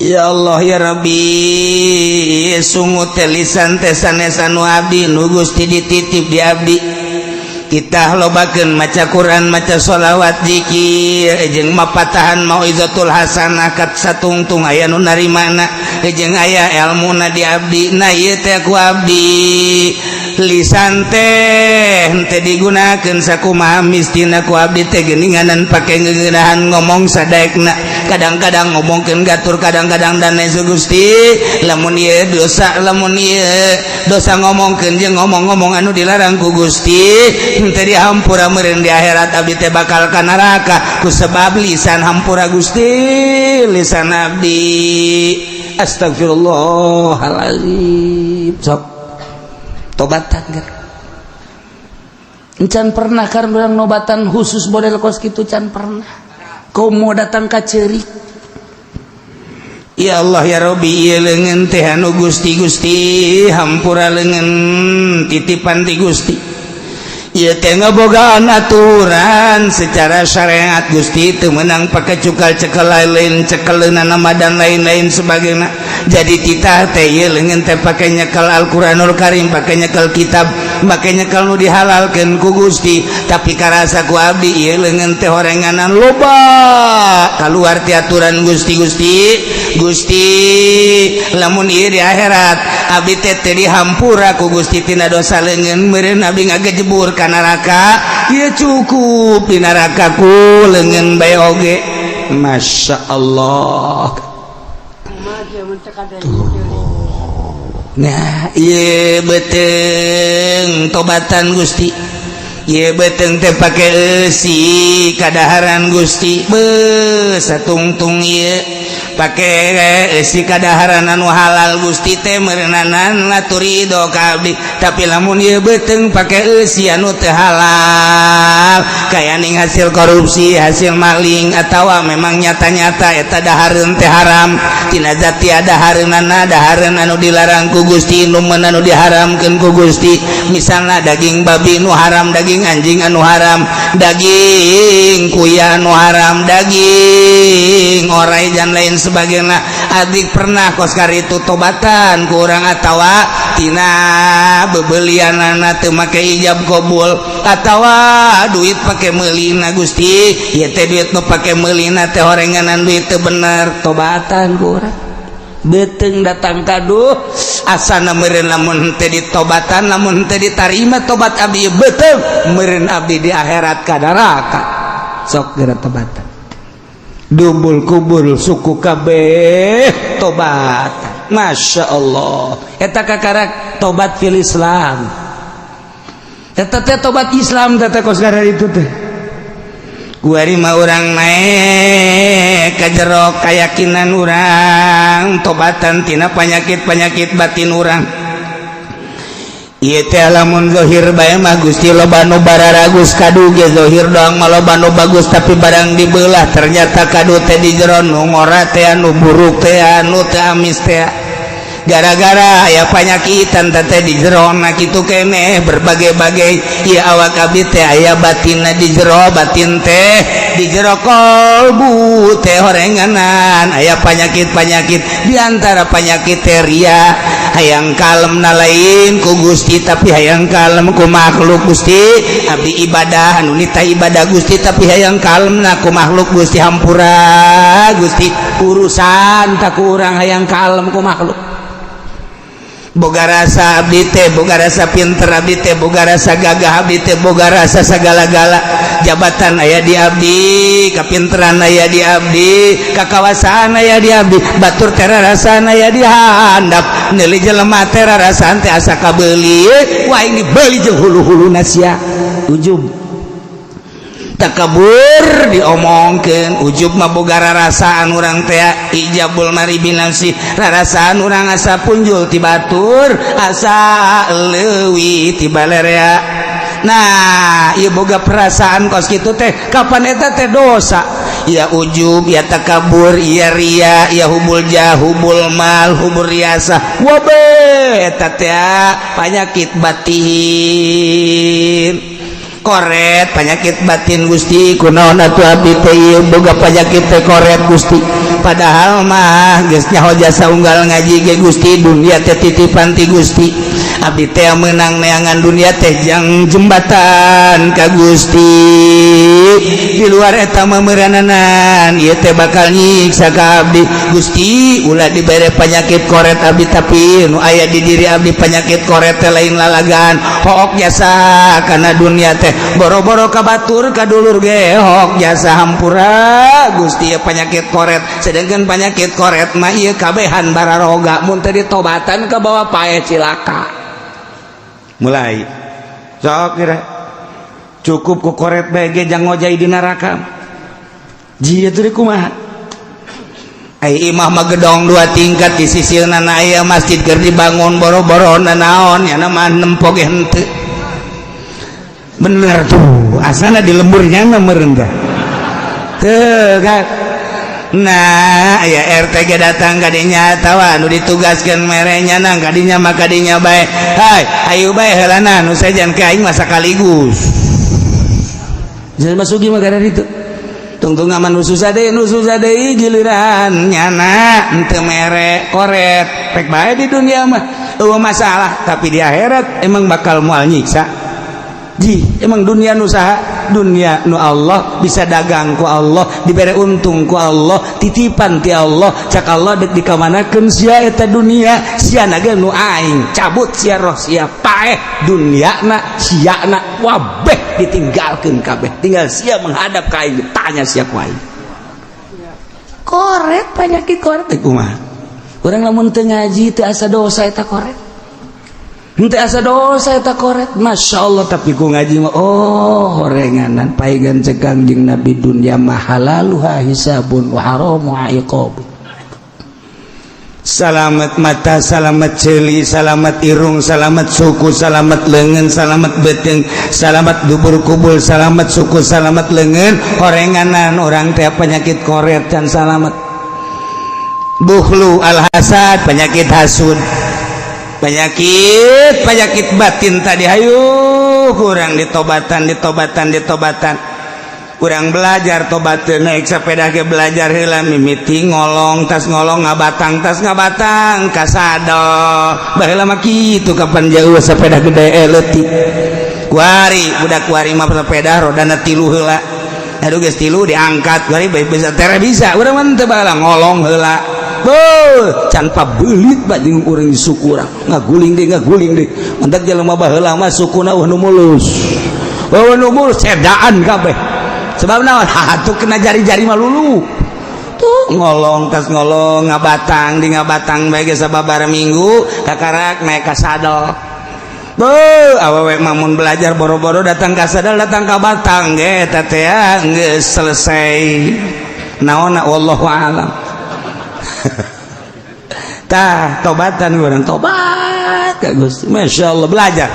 Ya Allah ya Rabbi, sungut teh lisan teh sanesan nu abdi, nu Gusti dititip di abdi. Kita lobakeun maca Quran, maca sholawat, zikir, jeung mapatahan mauizatul hasanah kat satungtung aya nu narimana, jeung aya elmuna di abdi. Nah, ieu teh ku abdi lisan teh henteu digunakeun sakumaha mistina ku abdi teh, geuninganan pake ngeunahan ngomong sadaekna, kadang-kadang ngomongkeun gatur, kadang-kadang dan lain. Gusti, lamun ieu dosa, lamun ieu dosa ngomongkeun jeung ngomong-ngomong anu dilarang ku Gusti, henteu dihampura, meureun di akhirat abdi teh bakal ka neraka ku sebab lisan. Hampura Gusti lisan abdi. Astagfirullahalazim. Sok tobatan kan encan pernah kan urang nobatan khusus model kos kitu, can pernah. Kau mau datang ka ceurik. Ya Allah ya Rabbi, ieu leungeun teh anu Gusti. Gusti, hampura leungeun titipan ti Gusti. Ieu teh ngabogaan aturan secara syariat Gusti, teu meunang pake cukal cekel lain, cekeleunana nama dan lain-lain sebagainya. Jadi titah teh ieu leungeun teh pake nyekel Al-Qur'anul Karim, pake nyekel kitab, make nyekel nu dihalalkeun ku Gusti. Tapi karasa ku abdi ieu leungeun teh horenganan loba kaluar ti aturan Gusti. Gusti, Gusti, lamun ieu di akhirat abdi teh teu dihampura ku Gusti tina dosa leungeun, meureun abdi ngagejebur ka neraka. Ieu cukup di neraka ku leungeun bae oge. Masya Allah. Tuh. Nah, ieu beuteung tobatan Gusti. Ieu beuteung teh pake eusi kadaharan Gusti. Beuh, satungtung ieu pake eusi kadaharan anu halal Gusti teh meureunanan atur ridho ka abdi. Tapi lamun ieu beuteung pake eusi anu teu halal, kaya ning hasil korupsi, hasil maling, atawa memang nyata-nyata eta dahareun teh haram tina zati dahareunana, dahareun anu dilarang ku Gusti, nu meun anu diharamkeun ku Gusti, misalna daging babi nu haram, daging anjing anu haram, daging kuya anu haram, daging orai dan lain sebagainya. Adik pernah koskar itu tobatan kurang atawa tina bebelianana teu make ijab kabul atawa duit pake meulina. Gusti, ieu teh duit nu pake meulina teh horenganan duit teu bener. Tobatan kurang beuteung datang kaduh asana meureun lamun teu ditobatan, lamun teu ditarima tobat abdi, beuteung meureun abdi di akhirat ka neraka. Sok geura tobatan, dubul kubur suku kabeh tobat. Masya Allah, eta kakarak tobat fil Islam, eta teh tobat Islam teh kos itu teh. Kuari mah urang naik ka jero keyakinan urang, tobatan tina penyakit-penyakit batin urang. Ieu teh lamun zahir bae mah Gusti, loba nu bararagus kadu ge zahir doang mah loba nu bagus, tapi barang dibelah ternyata kadu teh di jero nu ngora teh, anu buruk teh, anu teh amis teh, gara-gara aya panyakitan teh di jero na kitu keneh berbagai-bagai. Ieu awak abdi teh aya batinna di jero, batin teh di jero kolbu teh horenganan aya penyakit-penyakit. Di antara penyakit teh ria, hayang kalem na lain ku Gusti tapi hayang kalem ku makhluk. Gusti, abdi ibadah anu nita ibadah Gusti, tapi hayang kalem na ku makhluk. Gusti, hampura Gusti, urusan tak kurang hayang kalem ku makhluk. Boga rasa abdi teh, boga rasa pinter abdi teh, boga rasa gagah abdi teh, boga rasa segala-gala, jabatan aya di abdi, kapinteran aya di abdi, kakawasaan aya di abdi, batur teh rarasaan aya di handap, neuli jelema teh rarasaan teh asa kabeuli. Wah, ini beuli jeung hulu-huluna sia. Ujub, takabur diomongkeun. Ujub mah boga rarasaan urang teh, ijabul mari binafsi, rarasaan urang asa punjul ti batur, asa leuwih ti balerea. Nah, ieu boga perasaan kos kitu teh kapan eta teh dosa ya. Ujub ya, takabur ya, ria ya, hubul jah, hubul mal, hubul riasa, wabe eta teh penyakit batin. Koret penyakit batin. Gusti, kunaon atuh abdi teh ieu boga penyakit teh koret, Gusti? Padahal mah geus nyaho jasa unggal ngaji ge, Gusti, dunia teh titipan ti Gusti. Abdi teh menang neangan dunia teh jang jembatan ka Gusti. Di luar eta mah meurananan ieu teh bakal nyiksa ka abdi. Gusti, ulah dibere penyakit koret abdi. Tapi nu aya di diri abdi penyakit koret teh lain lalagan, hook jasa karena dunia teh, boro-boro ka batur, ka dulur ge hook jasa. Hampura, Gusti, ya penyakit koret. Sedangkan penyakit koret mah ieu kabehan bararoga, mun teu ditobatan ka bawa paeh, cilaka. Mulai sok kira cukup ku koret bae ge jang ngojay di neraka. Jia teh kumaha? Ai imah mah gedong dua tingkat, di sisi aya masjid keur dibangun. Boro-boro naon ya, mah nempo ge henteu. Bener tuh, asana di lemburnya meureun teh teu kan. Nah, ya RT ge datang kadinya tawa nu ditugaskeun merenya nang kadinya mah kadinya bae. Hai, ayo bae heulana nu sejen ke aing mah sakaligus. Jelema masugi mah gara itu. Tungtung aman nu susah deui, nu susah deui giliran nyana henteu mere koret. Pek bae di dunia mah eueuh masalah, tapi di akhirat emang bakal moal nyiksa. Ji, emang dunia nu saha? Dunia nu Allah, bisa dagang ku Allah, dibere untung ku Allah, titipan ti Allah. Cak Allah, dek dikamanakeun sia eta dunia? Sia naga nu aing cabut sia roh sia, paeh dunia na, sia na wabeh ditinggalkeun kabeh, tinggal sia menghadap ka aing, ditanya sia ku aing. Koret, penyakit koret teh kumaha? Urang lamun teu ngaji teu asa dosa eta koret. Henteu asa dosa eta koret, Masya Allah. Tapi ku ngaji mah, oh, horenganan paegan. Cek Kangjeng Nabi, dunia mah halaluha hisabun wa haramuha iqab. Salamet mata, salamet ceuli, salamet irung, salamet suku, salamet leungeun, salamet beuteung, salamet dubur kubul, salamet suku, salamet leungeun. Horenganan orang teh penyakit koret can salamet. Bukhlu, al hasad, penyakit hasud, penyakit penyakit batin tadi. Hayu kurang ditobatan, ditobatan, ditobatan. Kurang belajar tobat. Naik sepeda ke belajar heula, mimiti ngolong, tas ngolong ngabatang, tas ngabatang kasadol. Baheula mah kitu. Kapan jauh sepeda gede, leutik kuari, budak kuari mah sepeda rodana tilu heula. Aduh, geus tilu diangkat kuari bisa tere bisa. Urang mah teu, baheula ngolong heula. Beuh, can pabelit ba jeung urang suku urang, ngaguling deui, ngaguling deui. Mantak jelema baheula mah sukuna eueuh nu mulus, eueuh nu mulus, cedaan kabeh. Sebab naon? Tuh kena jari-jari mah lulu tuh. Ngolong, tas ngolong ngabatang, di ngabatang bae geus sababaraha minggu kakarak naik ka sadel. Beuh, awewe mah mun belajar boro-boro datang ka sadel, datang ka batang ge eta teh geus selesai. Naonna, wallahu alam. Tah, tobatan urang, tobat ka Gusti. Masya Allah, belajar,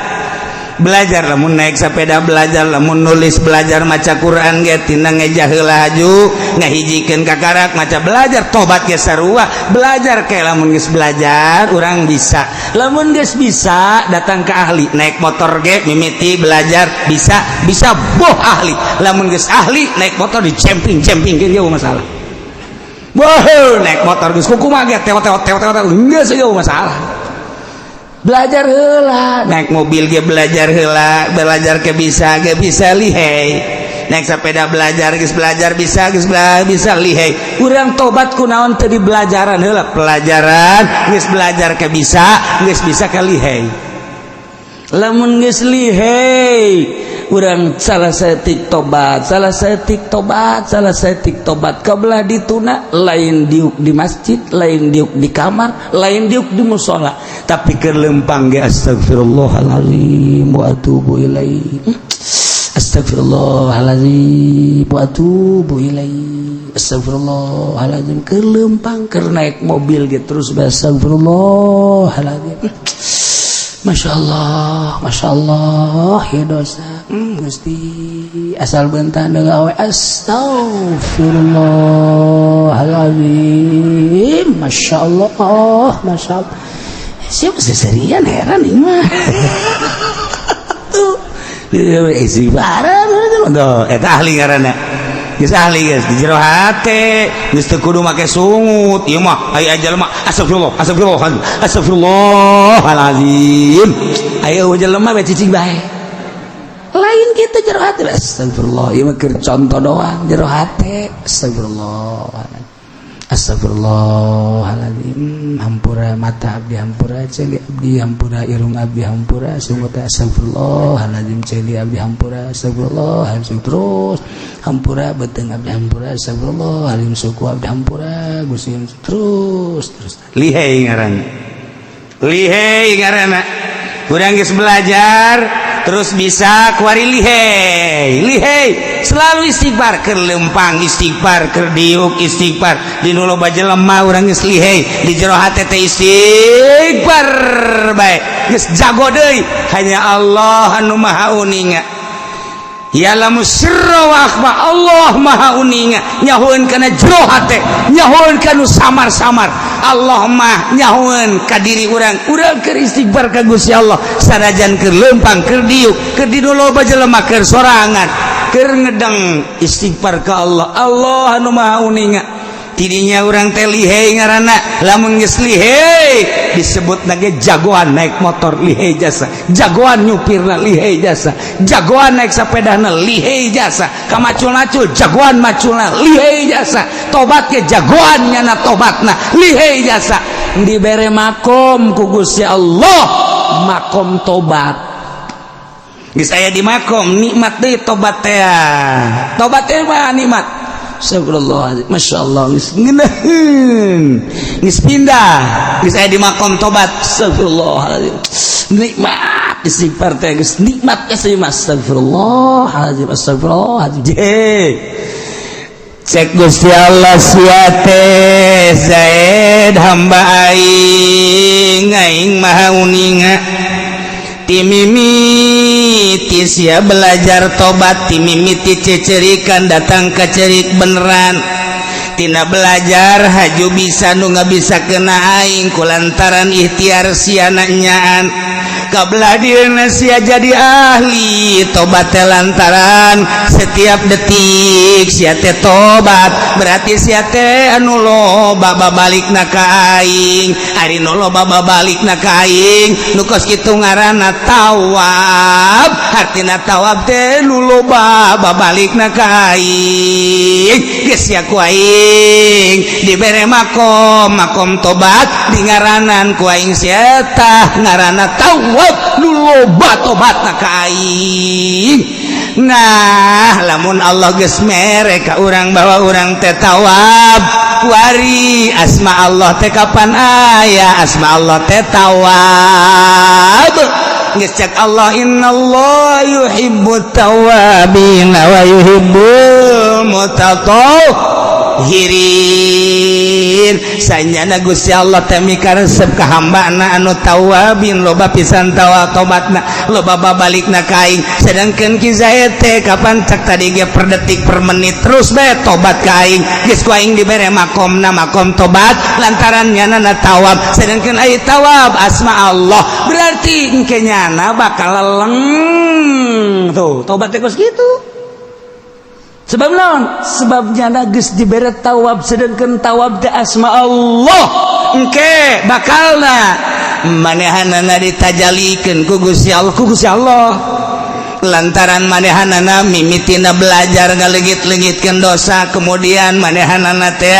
belajar. Lamun naik sepeda belajar, lamun nulis belajar, maca Quran ge tina ngejah heula haju ngahijikeun kakarak maca, belajar. Tobat ge sarua, belajar. Kayak lamun geus belajar urang bisa, lamun geus bisa datang ke ahli. Naik motor ge mimiti belajar, bisa bisa, boh ahli. Lamun geus ahli naik motor di camping camping ge masalah. Wah, naik motor geus kumaha ge teo teo teo teo teo geus jauh masalah. Belajar heula. Naik mobil ge belajar heula, belajar ke bisa ge bisa lihai. Naik sepeda belajar, geus belajar bisa, geus belajar bisa lihai. Urang tobat kunaon teu di belajaran heula? Pelajaran geus belajar ke bisa, geus bisa ke lihai. Lamun geus lihai urang salah saeutik tobat, salah saeutik tobat, salah saeutik tobat. Kabelah dituna lain diuk di masjid, lain diuk di kamar, lain diuk di musola, tapi keur lempang ge astagfirullahalazim wa atubu ilaih, astagfirullahalazim wa atubu ilaih, astagfirullahalazim. Keur lempang, keur naik mobil ge terus astagfirullahalazim. Masya Allah, Masya Allah, ya dosa. Gusti, asal bentang dengan awe astagfirullahaladzim. Masya Allah, Masya Allah. Siapa seserian heran ini mah. Tuh. Istighfar tuh, eta ahli ngaranna. Geus ahli, geus di jero hate, geus teu kudu make sungut. Ieu mah aya jelema astagfirullah, astagfirullah, astagfirullahalazim. Ayo jelema we cicing bae. Lain kitu, jero hate astagfirullah. Ieu mah keur contoh doang, jero hate astagfirullah. Astagfirullahaladzim, hampura mata abdi, hampura ceuli abdi, hampura irung abdi, hampura sungut. Astagfirullahaladzim, ceuli abdi hampura. Astagfirullahaladzim, terus hampura beuteung abdi, hampura. Astagfirullahaladzim, suku abdi hampura, Gusti. Terus terus, lihai ngaranna, lihai ngaranna. Urang geus belajar terus bisa kuari lihai, lihai selalu istighfar. Keur lempang istighfar, keur diuk istighfar, di nu loba jelema urang geus lihai, di jero hate teh istighfar bae, geus jago deui. Hanya Allah anu maha uninga, ya'lamu sirra wa akhfa. Allah maha uninga, nyahoeun kana jero hate, nyahoeun kana samar-samar. Allah mah nyahoeun ka diri urang. Urang keur istighfar ka Gusti Allah, sanajan keur lempang, keur diuk, keur di nu loba jelema, keur sorangan, keur ngedeng, istighfar ka Allah. Allah anu maha uninga. Tidinya urang teh lihai ngaranna. Lamun geus lihai, disebut nage jagoan naik motor lihai jasa, jagoan nyupirna lihai jasa, jagoan naik sepedana lihai jasa, kamacul-macul jagoan maculna lihai jasa, tobat ge jagoan nyana tobatna lihai jasa. Dibere makom ku Gusti Allah, makom tobat. Geus aya di makom nikmat deui tobat teh. Tobat teh mah nikmat. Astagfirullahaladzim, Masya Allah, geus ngeunaheun, geus pindah, geus aya di makom tobat. Astagfirullahaladzim, nikmat istighfar teh geus nikmat geus. Astagfirullahaladzim, astagfirullahaladzim. Je cek Gusti Allah, sia teh Zaid hamba aing, aing maha uninga. Timimiti sia belajar tobat, timimiti cecerikan datang ke cerik beneran, tina belajar haju bisa nu nggak bisa kena aing kulantaran ikhtiar sia nyaan kabelah dieuna sia jadi ahli tobat teh lantaran setiap detik sia teh tobat, berarti sia teh anu loba babalikna ka aing. Ari nu loba babalikna ka aing, nu kos kitu ngaranna tawab. Hartina tawab teh nu loba babalikna ka aing. Geus sia ku aing dibere makom, makom tobat, di ngaranan ku aing sia tah ngaranna tawab, nu loba tobatna ka aing. Nah, lamun Allah geus mere ka urang bahwa urang teh tawab, kuari asma Allah teh kapan aya? Asma Allah teh tawab. Geus cek Allah, innallaha yuhibbut tawabin wa yuhibbul mutatahhirin. Sanyana Gusti Allah teh mikaresep ka hambana anu tawabin, loba pisan tawa tobatna, loba babalikna ka aing. Sedangkan Ki Zaid teh kapan cek tadi ge per detik, per menit terus bae tobat ka aing. Geus ku aing dibere makomna makom tobat lantaran nyana tawab, sedangkan ai tawab asma Allah, berarti engke nyana bakal leleng tuh tobat teh kos kitu. Sebab naon? Sebab nyana geus dibere tawab, sedangkan tawab teh asma Allah. Engke bakalna manehanana ditajalikeun ku Gusti Allah, ku Gusti Allah lantaran manehanana mimitina belajar ngalegit-legitkeun dosa, kemudian manehanana teh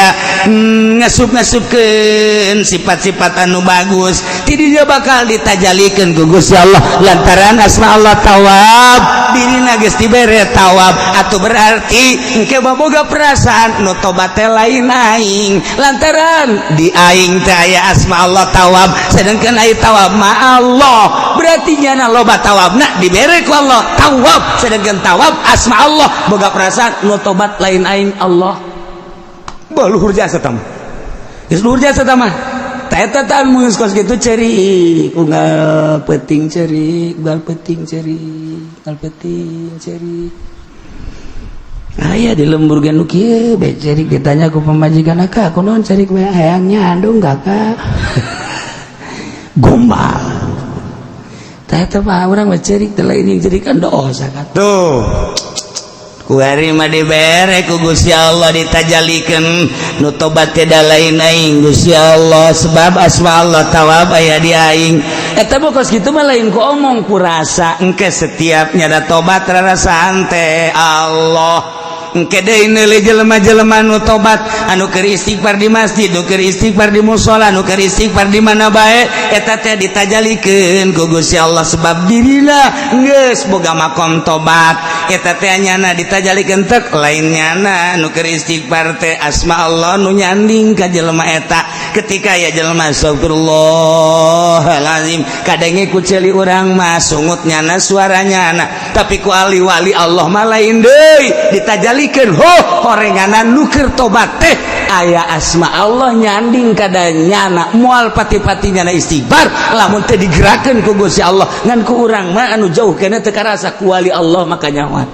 ngasup-ngasupkeun sifat-sifat anu bagus, tidinya bakal ditajalikeun ku Gusti Allah lantaran asma Allah tawab. Dirina geus dibere tawab atau berarti engke baboga perasaan nu tobat teh lain aing, lantaran di aing teh aya asma Allah tawab, sedangkan aya tawab ma Allah, berarti nyana loba tawabna dibere ku Allah tawab, sedangkan tawab asma Allah. Boga perasaan nu tobat lain aing, Allah. Bah, luhur jasa tah mah, geus luhur jasa tah mah. Eta tah mun geus kos kitu, cerik unggal peuting, cerik unggal peuting, cerik unggal peuting, cerik. Aya di lembur ge nu kieu bae, cerik. Ditanya ku pamajikan, "Akak, kunaon cerik we?" "Hayang nyandung, Kakak." Gombal. Tah, eta mah urang mah ceurik teh, lain jeung ceurik kan dosa kan. Tuh, kuari mah dibere ku Gusti Allah, ditajalikeun nu tobat teh da lain aing, Gusti Allah, sebab asma Allah Tawab aya di aing. Eta mah kos kitu mah lain ku omong, ku rasa. Engke setiap nyada tobat rarasaan teh Allah. Engke deui neuli jelema-jelema nu tobat, anu keur istighfar di masjid, nu keur istighfar di musola, nu keur istighfar di mana bae, eta teh ditajalikeun ku Gusti Allah sebab dirina geus boga makom tobat. Eta teh nyana ditajalikeun tek lain nyana nu keur istighfar teh, asma Allah nu nyanding ka jelema eta. Ketika ya jelema astagfirullahalazim, kadenge ku ceuli urang mah sungut nyana, suaranya nyana, tapi ku ahli wali Allah mah lain deui, ditajalikeun ho horenganan nu keur tobat teh aya asma Allah nyanding kada nyana. Moal pati-pati nyana istighfar lamun teh digerakkeun ku Gusti Allah. Ngan ku urang mah anu jauh keneh teu karasa, ku wali Allah maka nyawa.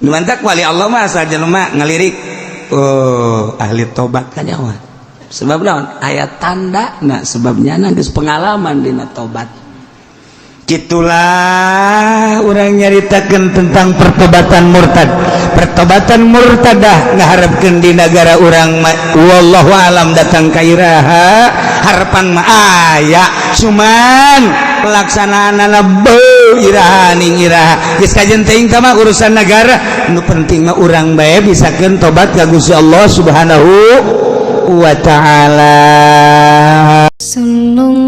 Nu mantak wali Allah mah asal jelema ngalirik, oh, ahli tobat, kanyawan. Sebab naon? Aya tanda. Nah, sebabnya geus pengalaman dina tobat. Gitulah urang nyaritakan tentang pertobatan murtad, pertobatan murtadah. Ngaharapkeun di negara urang, wallahu alam datang ka iraha. Harapan mah aya, cuman pelaksanaan beuh, iraha ning iraha geus kajen teuing mah urusan negara. Nu penting mah urang bae bisakeun tobat ka Gusti Allah Subhanahu wa Ta'ala. Sallallahu